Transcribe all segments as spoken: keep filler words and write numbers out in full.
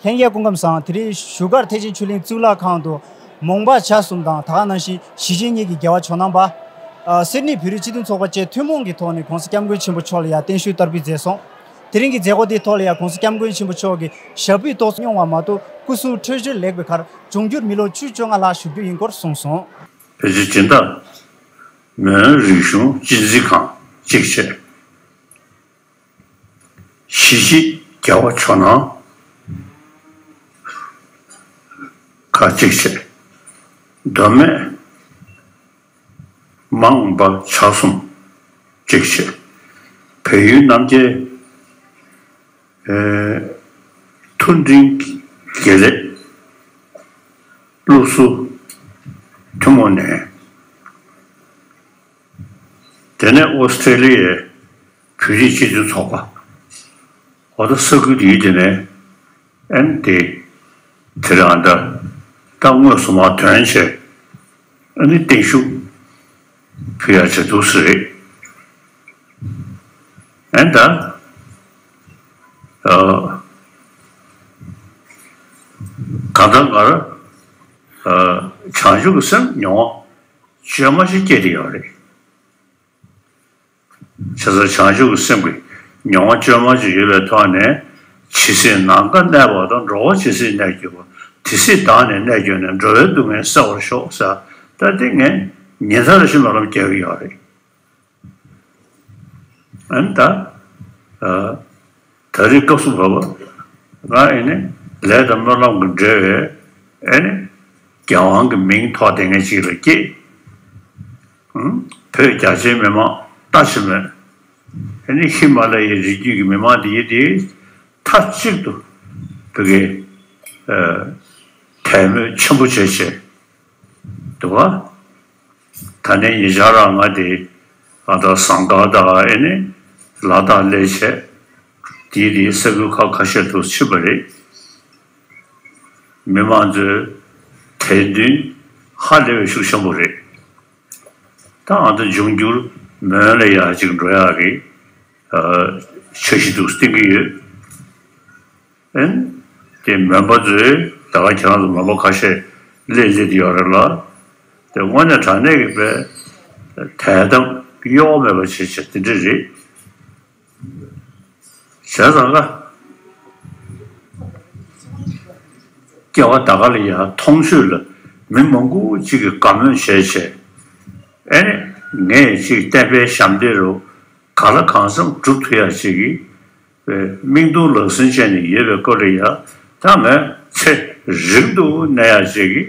ལྷན་རྒྱས་སྐུ་ཁམས་བཟང་། དེ་རིང་བཞུགས་སྒར་ཐེག་ཆེན་ཆོས་གླིང་གཙུག་ལག་ཁང་དུ་མོང་པ་བྱ་གསུམ་དང་ད་ག་ནང་བཞིན་གཞིས་བྱེས་གཉིས་ཀྱི་རྒྱལ་བ་ཇོ་ནང་པ། ཨ། སེར་གནས་བོད་རིགས་སྤྱི་མཐུན་ཚོགས་པ་བཅས་ཐུན་མོང་གི་ཐོག་ནས་༸གོང་ས་༸སྐྱབས་མགོན་ཆེན་པོ་མཆོག་ལ་ཡང་བརྟན་བཞུགས་བསྟར་འབུལ་མཛད་སོང་། དེ་རིང་གི་མཛད་སྒོ་དེའི་ཐོག་ལ་ཡང་༸གོང་ས་༸སྐྱབས་མགོན་ཆེན་པོ་མཆོག་གིས་ཞབས་པུས་ཏོག་ཙམ་མྱོང་བ་མ་གཏོགས་སྐུ་གཟུགས་འཕྲོད་སྦྱོར་ལེགས་པའི་ཁར་འབྱུང་འགྱུར་མི་ལོ་བཅུ་བཅོ་ལྔ་ལྷག་བཞུགས་རྒྱུ་ཡིན་སྐོར་གསུངས་སོང་། བོད་ཀྱི་སྦྱིན་བདག་མོན་རིག་གཞུང་གཅེས་འཛིན་ཁང་གཅིག་བྱས། གཞིས་བྱེས་རྒྱལ་བ་ཇོ་ནང་ཁ་གཅིག་བྱས། མདོ་སྨད་མང་པ་ཆ་གསུམ་གཅིག་བྱས། བལ་ཡུལ་རྣམ་རྒྱལ་ཨེ། མཐོ་འབྲིང་དགེ་ལེགས་སློབ་ཟུར་ཐུན་མོང་ནས། དེ་ནས་ཨོ་སི་ཀྲེ་ལི་ཡའི་བོད་རིགས་སྤྱི་མཐུན་ཚོགས་པ། འོ་ད་ས་ཁུལ་དེའི་དེ་ནས་ཨན་དེ་དེ་རང་ད་ད་དངོས་སུ་མར་ཐོན་བྱས། ཨ་ནི་བརྟན་བཞུགས་ཕུལ་ཡ་བྱེད་འདུག་ཟེར་རེད། ཨན་ད། ཨ། གང་ལྟར་ང་རང་ཨ། བྱང་ཆུབ་ཀྱི་སེམས་མྱོང་བ་བཅོས་མ་ཞིག་སྐྱེས་ཏེ་ཡོད་རེད། བྱས་ཙང་བྱང་ཆུབ་ཀྱི་སེམས་ཀྱི་མྱོང་བ་བཅོས་མ་ཞིག་ཡོད་པའི་ཐོག་ནས་ཇི་སྲིད་ནམ་མཁའ་གནས་པ་དང་། འགྲོ་བ་ཇི་སྲིད་གནས་གྱུར་པ། དེ་སྲིད་བདག་ནི་གནས་གྱུར་ནས། འགྲོ་བའི་སྡུག་བསྔལ་སེལ་བར་ཤོག་ཟེར། ད་དེ་ངས་ཉིན་ལྟར་བཞིན་སྨོན་ལམ་རྒྱག་གི་ཡོད་རེད། ཨ་ནི་ད། ཨ། ད་རེས་སྐབས་སུ་བབ་པ། ང་ཨེ་ནི་ལས་དང་སྨོན་ལམ་གྱིས་འབྲེལ་བའི་ཨེ་ནི་རྒྱལ་དབང་གི་མིང་ཐོགས་དེ་ངས་ཅིག་ལ་སྐྱེས། ཨང་། བོད་རྒྱ་ཆེའི་མི་མང་ལྟ་ཞིག་མེད། ཨེ་ནི་ཧི་མ་ལ་ཡའི་རི་རྒྱུད་ཀྱི་མི་མང་དེ་ཡིན་དེ། མཐའ་གཅིག་ཏུ་བོད་ཀྱི་ཨ། དད་མོས་ཆེན་པོ་བྱས་བྱས་འདུག་བ། ད་ནས་ཉེ་ཆར་རང་ང་དེ་ཨ་ད་ཟངས་དཀར་དང་ཨེ་ནི་ལ་དྭགས་སླེབས་བྱས། དེའི་དེའི་ས་ཁུལ་ཁག་ཁ་ཤས་དུ་ཕྱིན་པ་རེད། མི་མང་ཚོའི་དད་འདུན་ཧ་ལས་པའི་ཤུགས་ཆེན་པོ་རེད། ད་ཨ་ད་འབྱུང་འགྱུར་མོན་ལ་ཡར་ཅིག་འགྲོ་ཡག་གི་ཨ་འཆར་གཞི་འདུག་བཏིང་གི་ཡོད། ཨན། དེ་མོན་པ་ཚོས་ད་ག་ཁྱེད་རང་ཚོ་མོན་པ་ཁ་ཤས་སླེབས་སླེབས་ཡོད་རེད་ལ། དེ་དངོས་གནས་དྲང་གནས་ཀྱི་དཔེ་དད་དམ་གཡོ་བ་མེད་པ་བྱེད་བྱེད་དེ་འདྲ་རེད། བྱས་ཙང་ཀ་སྐྱེ་བ་ད་ག་ལ་ཡང་མཐོང་ཆོས་ལ་མི་མང་པོ་གཅིག་གིས་དགའ་མོས་བྱས་བྱས། ཨེ་ནི་ངས་ཅིག་བསྟན་པའི་ཞབས་འདེགས་རུ་ག་ལ་གང་འཚམ་སྒྲུབ་ཐུབ་ཡག་ཅིག་གི་བའི་མིག་མཐོང་ལག་ཟིན་བྱས་ནས་ཡོད་པའི་སྐོར་ལ་ཡང་ད་ངས་ཚེ་རིང་དུ་གནས་ཡག་ཅིག་གི་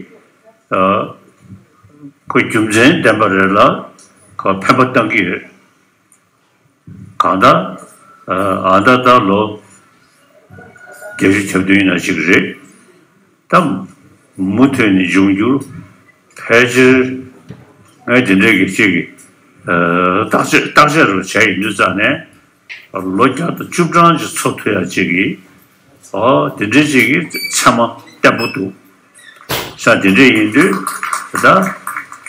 ཨ་ཁོ་རྒྱུ་མཚན་ལྡན་པ་རེད་ལ་ཁོ་ཕན་པ་བཏང་གི་ཡོད། གང་ལྟར་ཨ་ད་ལྟ་ལོ་བརྒྱད་ཅུ་གྱ་བདུན་ཡིན་ན་ཅིག་རེད། ད་མུ་མཐུད་ནས་འབྱུང་འགྱུར་ཕལ་ཆེར་ངས་དེ་འདྲའི་གི་ཅིག་གི་ཨ་བརྟག་དཔྱད་བརྟག་དཔྱད་རུ་བྱས་ཡིན་དུས་ཙང་ནས། ལོ་བརྒྱ་དང་བཅུ་གྲངས་ཅིག་འཚོ་ཐུབ་ཡག་ཅིག་གི་ཨོ་དེ་འདྲའི་ཅིག་གི་མཚན་མ་བརྟན་པོ་འདུག་ས། དེ་འདྲ་ཡིན་དུས་ད་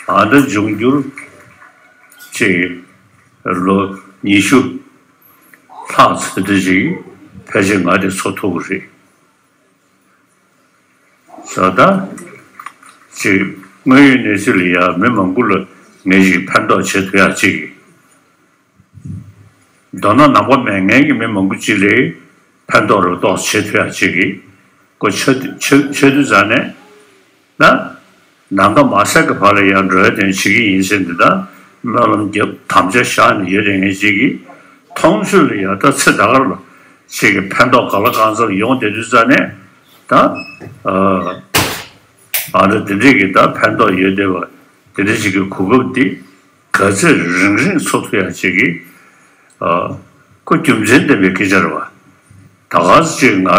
ཨ་ད་འབྱུང་འགྱུར་ཅིག་ལོ་ཉི་ཤུ་ལྷག་ཙམ་དེ་ཅིག་ཕལ་ཆེར་ང་དེ་འཚོ་ཐུབ་ཀྱི་རེད། ས་ད་ཅིག་དངོས་ཡོད་གནས་ཚུལ་ལ་ཡང་མི་མང་པོ་ལ་ངས་ཅིག་ཕན་ཐོགས་བྱེད་ཐུབ་ཡག་ཅིག་གི་མདོར་ན་ནང་པ་མེད་མཁན་གྱི་མི་མང་པོ་ཅིག་ལ་ཕན་ཐོགས་རོགས་ཐོགས་བྱེད་ཐུབ་ཡག་ཅིག་གི་ཀོ་ཆ་ཆ་ཆ་དུས་ཙང་ནས་ན། ནམ་མཁའ་མ་ཟད་ཀྱི་བར་ལ་ཡང་འགྲོ་བའི་དོན་བྱེད་ཀྱི་ཡིན་ཟེར་འདི་ལྟར་སྨོན་ལམ་རྒྱབ་དམ་བཅའ་བཞག་ནས་ཡོད་དེ་ངས་ཅིག་གི་མཐོང་ཆོས་ལ་ཡང་ད་ཚེ་ད་ག་ལ་ཅིག་གི་ཕན་ཐོགས་ག་ལ་གང་འཚམ་ཡོང་བསྡད་དུས་ཙང་ནས་ད་ཨ་ཨ་ད་དེ་འདྲས་ཀྱི་ད་ཕན་ཐོགས་ཡོད་བསྡད་པ་དེ་འདྲས་ཅིག་གི་གོ་སྐབས་འདི་ག་ཚོད་རིང་རིང་འཚོ་ཐུབ་ཡག་ཅིག་གི་ཨ་ཁོ་རྒྱུ་མཚན་ལྡན་པའི་སྐད་ཆ་རེད་བ། ད་ག་ཚོད་ཅིག་ང་ར་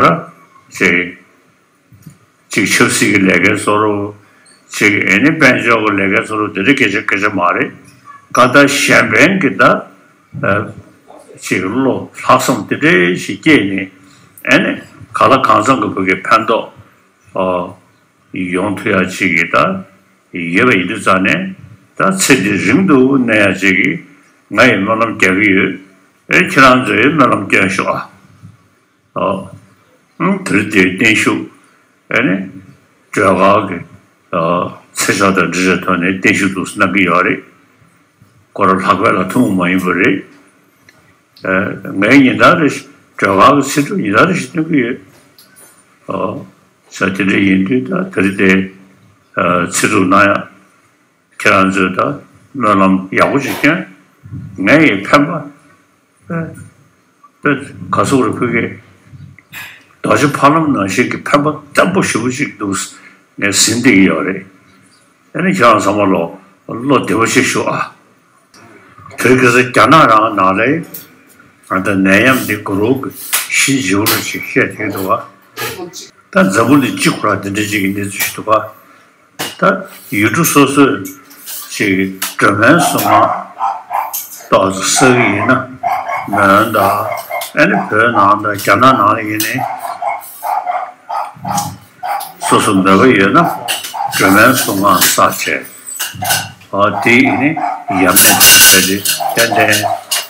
ཅིག་ཅིག་ཆབ་སྲིད་ཀྱི་ལས་ཀའི་བཟོ་འདྲ། ཅིག་ཨེ་ནི་དཔལ་འབྱོར་གྱི་ལས་ཀའི་བཟོ་འདྲ་དེ་འདྲ་སྐད་ཆ་སྐད་ཆ་མ་རེད། ཀ་ད་གཞན་ཕན་གྱི་ད་ཨ་ཅིག་བློ་ལྷག་བསམ་དེ་འདྲ་ཞིག་སྐྱེས་ནས་ཨེ་ནི་ག་ལ་གང་འཚམ་གྱི་བོད་ཀྱི་ཕན་ཐོགས་ཨ་ཡོང་ཐུབ་ཡག་ཅིག་གི་ད་ཡོད་པ་ཡིན་དུས་ཙང་ནས་ད་ཚེ་འདི་རིང་དུ་གནས་ཡག་ཅིག་གི་ང་ཡི་སྨོན་ལམ་རྒྱག་གི་ཡོད། ཨེ་ཁྱེད་རང་ཚོས་སྨོན་ལམ་སྐྱོན་ཤོག་ཨ། ཨོ། ཨང་། དེ་རིང་དེའི་བརྟན་བཞུགས། ཨེ་ནི། སྒྲོལ་དཀར་གྱི། ཨ། ཚེ་ཆག་དང་འབྲེལ་བའི་ཐོག་ནས་བརྟན་བཞུགས་འདུག་གནང་གི་ཡོད་རེད། ཁོ་རང་ལྷག་པའི་ལ་ཐུག་མ་ཡིན་པ་རེད། ཨ། ངས་ཉིན་ལྟར་རེ་བཞིན་སྒྲོལ་དཀར་གྱི་ཚེ་སྒྲུབ་ཉིན་ལྟར་རེ་བཞིན་སྟོན་གྱི་ཡོད། ཨ། ས་དེ་འདྲ་ཡིན་དུས་ད་དེ་རིང་དེ། ཨ། ཚེ་སྒྲུབ་གནང་ཡག་ཁྱེད་རང་ཚོས་ད་སྨོན་ལམ་ཡག་པོ་ཞིག་བསྐྱོན། ངས་ཡི་ཕན་པ། ཨེ། ཨེ། ག་ཟེར་དགོས་རེད། ཕ་གིའི་རྡོ་རྗེ་ཕ་ལམ་ནང་བཞིན་གྱི་ཕན་པ་བརྟན་པོ་ཞེ་པོ་ཅིག་འདུག་ངས་ཟིན་བསྡད་ཀྱི་ཡོད་རེད། ཨ་ནི་ཁྱེད་རང་ཚང་མ་ལོ་བློ་བདེ་པོ་ཞིག་བཞུགས་ཨ། བོད་ཀྱི་ས་རྒྱ་ནག་རང་ནང་ལ་ང་ད་ནད་ཡམས་འདི་གུ་རུ་གི་ཤི་འཇིའུ་རུ་ཞིག་བཤད་དེ་འདུག་བ། ད་འཛམ་བུ་གླིང་སྤྱི་ཁོ་ར་འདི་འདྲ་ཅིག་གི་གནས་ཚུལ་ཞིག་འདུག་བ། ད་ཡུལ་གྲུ་སོ་སོའི་ཅིག་སྒྲོལ་མའི་གཟུངས་སྔགས་ཏོག་ཙམ་བསགས་ཀྱི་ཡིན་ན། མོན་དང་ཨ་ནི་བོད་ནང་དང་རྒྱ་ནག་ནང་ལ་ཡིན་ནའི། སོ་སོ་མོས་པ་ཡོད་ན་སྒྲོལ་མའི་གཟུངས་སྔགས་བསགས་བྱས། ཨ། དེ་ཡིན་ནི་ཡབ་མེས་ཐེབས་པ་དེ་ཏན་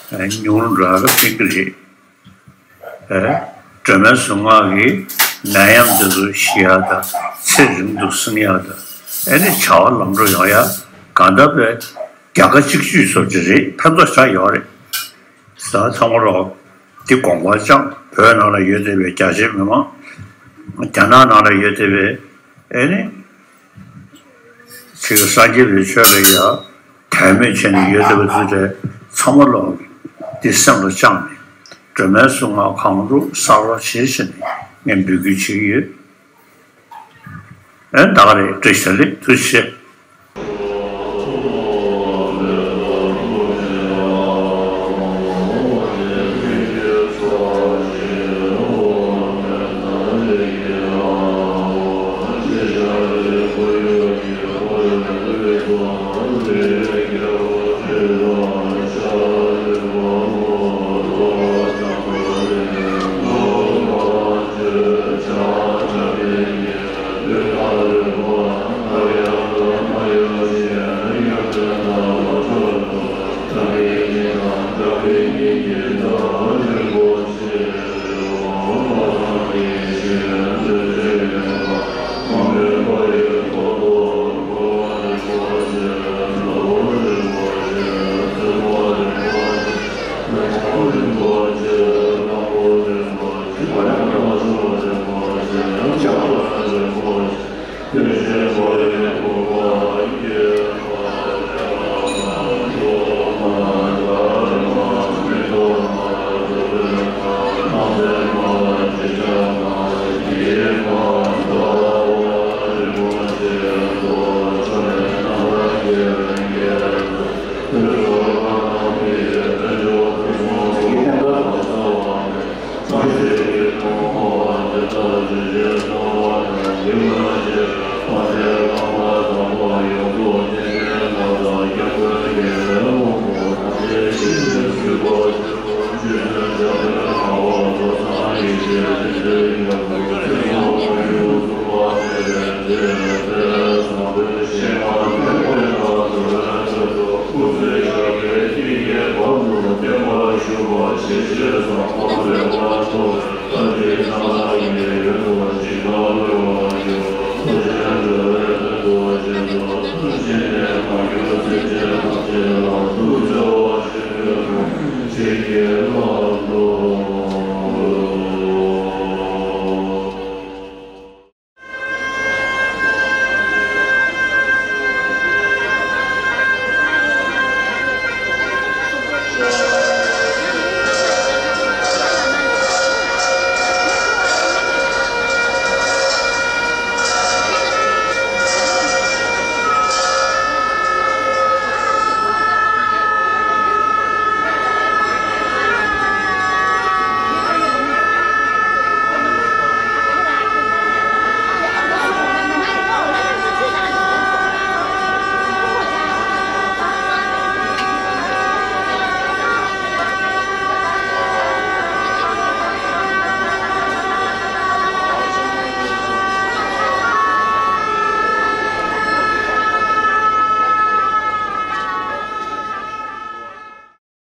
ཏན་ཉུང་རུ་འགྲོ་ཡག་ལ་ཕན་གྱི་རེད། ཨེ། སྒྲོལ་མའི་གཟུངས་སྔགས་ཀྱིས་ནད་ཡམས་འདི་ཚོ་ཞི་ཡག་དང་ཚེ་རིང་དུ་སྲུང་ཡག་དང་། ཨེ་ནི་བྱ་བ་ལམ་འགྲོ་ཡོང་ཡག་གང་ལྟར་བས་རྒྱལ་ཁ་གཅིག་གཅོད་བཟོ་གི་རེད། ཕན་ཐོགས་ཆགས་ཡོད་རེད། ད་ཚང་མ་ལོག་འདི་དགོངས་པ་བཅངས། བོད་ནང་ལ་ཡོད་བསྡད་པའི་རྒྱ་ཆེའི་མི་མང་། རྒྱ་ནག་ནང་ལ་ཡོད་བསྡད་པའི་ཨེ་ནི། ཚིག་སངས་རྒྱས་པའི་ཆོས་ལ་ཡང་དད་མོས་བྱས་ནས་ཡོད་བསྡད་པ་ཚོ་དེ་ཚང་མ་ལོག་འདི་སེམས་ལ་བཅངས་ནས་སྒྲོལ་མའི་གཟུངས་སྔགས་གང་རུང་བསགས་རོགས་བྱེད་ཟེར་ནས་ངས་འབོད་སྐུལ་བྱེད་ཀྱི་ཡོད། ཨེ། ད་ག་རེད། བཀྲ་ཤིས་བདེ་ལེགས། ཐུགས་རྗེ་ཆེ།